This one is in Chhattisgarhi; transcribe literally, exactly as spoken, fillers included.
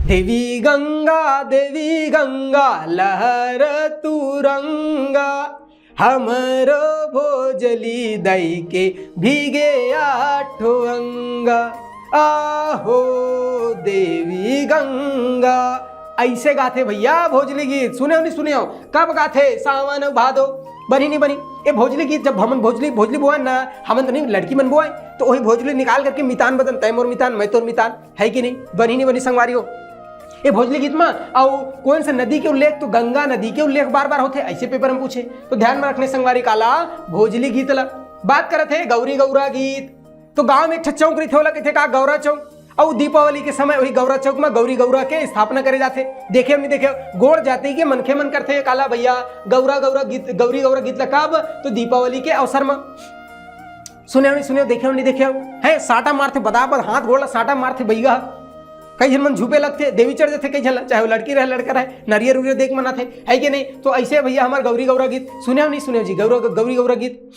देवी गंगा, देवी गंगा, लहर तुरंगा, हमरो भोजली दई के भीगे आठो अंगा। आहो देवी गंगा, ऐसे गाथे भैया भोजली गीत। सुने हो नहीं सुने हो? कब गाथे? सावन अउ भादो। बनी नहीं बनी? ये भोजली गीत जब हमन भोजली भोजली बोए ना, हमन तो नहीं लड़की मन बोए, तो वही भोजली निकाल करके मितान बदन, तय मोर मितान, मैं तोर मितान, है कि नहीं? बनी नहीं बनी संगवारी हो? ये भोजली गीत में अउ कौन से नदी के उल्लेख? तो गंगा नदी के उल्लेख बार बार होथे, ऐसे पेपर में पूछे। तो ध्यान में रखने संगवारी काला भोजली गीत ला। बात करत हे गौरी गौरा गीत, तो गांव में एक ठो चौक रहिथे, ओला कहिथे का? गौरा चौक। अउ दीपावली के समय वही गौरा चौक में गौरी गौरा के स्थापना करे जाथे। देखे नहीं देखे? गोड़ जाति के मनखे मन करथे काला भैया, गौरा गौरा गीत, गौरी गौरा गीत ला कब? तो दीपावली के अवसर में। सुने हो नहीं सुने हो, देखे हो नहीं देखे हो? है साटा मारथे बदाबद, हाथ गोड़ ला साटा मारथे बइगा। कई झन मन झूपे लगथे, देवी चढ़ जाथे कई झन ला, चाहे वो लड़की रहे लड़का रहे, नरियर उरियर देख मनाथे, है कि नहीं? तो ऐसे भैया हमार गौरी गौरा गीत सुने हो नहीं सुने हो जी? गौरा गौरी गौरा गीत।